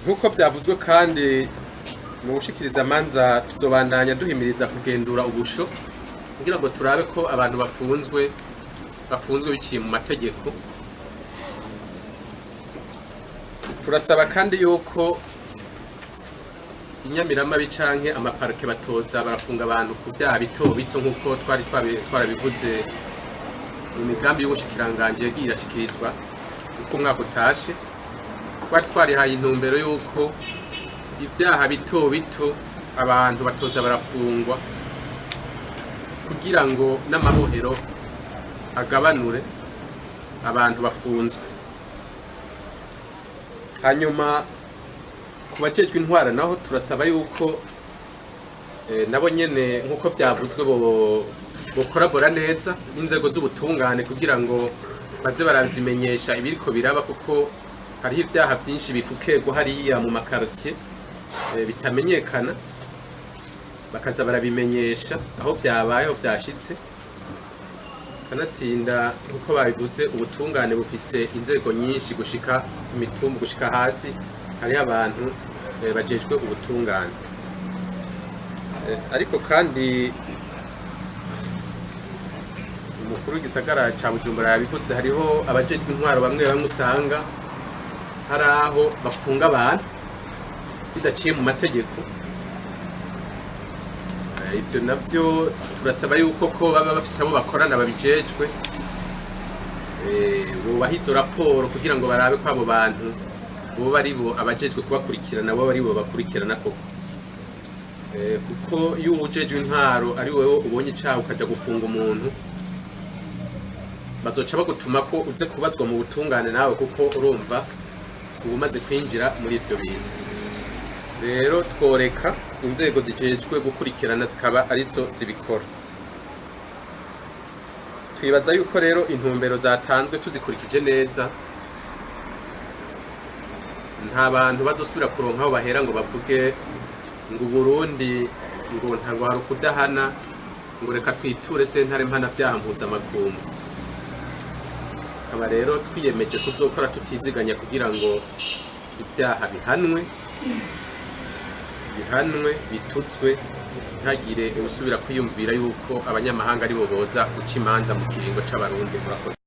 Nk'uko byavuzwe kandi mu gushikiriza amanza, tuzobandanya duhimiriza kugendura ubusho kugira ngo turabe ko abantu bafunzwe biciye mu mategeko. Turasaba kandi yuko inyamiramabi canke amaparike batoza barafunga abantu ku vyaha bito bito, nk'uko twari twarabivuze mu migambi y'ubushikiranganji yagiye irashikirizwa uko umwaka utashe. Twari twarihaye intumbero y'uko ivyaha bito bito abantu batoza barafungwa kugira ngo n'amabohero agabanure abantu bafunzwe. Hanyuma ku bajejwe intwara naho, turasaba yuko nabo nyene, nk'uko byavuzwe, bo bokorabora neza n'inzego z'ubutungane kugira ngo baze barazimenyesha ibiriko biraba, kuko hariho ivyaha vyinshi bifukerwa hariya mu makartier bitamenyekana, bakaza barabimenyesha aho vyabaye, aho vyashitse. Kanatsinda, nkuko babivuze, ubutungane bufise inzego nyinshi, gushika ku mitumba, gushika hasi hariho abantu bajejwe ubutungane. Ariko kandi umukuru w'igisagara ca Bujumbura yabivuze, hariho abajejwe intwaro bamwe bamwe usanga hari aho bafunga abantu bidaciye mu mategeko. Ivyo navyo turasaba yuko ko baba bafise abo bakorana babijejwe, bubaha izo raporo kugira ngo barabe ko abo bantu boba ari bo abajejwe kubakurikirana, boba ari bo bakurikirana koko. Kuko iyo uwujejwe intwaro ari wewe ubonye icaha ukaja gufunga umuntu, bazoca bagutuma ko uze kubazwa mu butungane nawe, kuko urumva uba umaze kwinjira muri ivyo bintu. Rero tworeka inzego zijejwe gukurikirana zikaba arizo zibikora. Twibaza yuko rero intumbero zatanzwe tuzikurikije neza, nta bantu bazosubira kuronka aho bahera ngo bavuge ngo Burundi ngo ntabwo hari ukudahana, ngo reka twiture sentare mpanavyaha mpuzamakungu. Akaba rero twiyemeje kuzokora tutiziganya kugira ngo ibyaha bihanwe, bihanwe, bitutswe, ntagire usubira kwiyumvira yuko abanyamahanga aribo boza guca imanza mu kiringo c'Abarundi. Murakoze.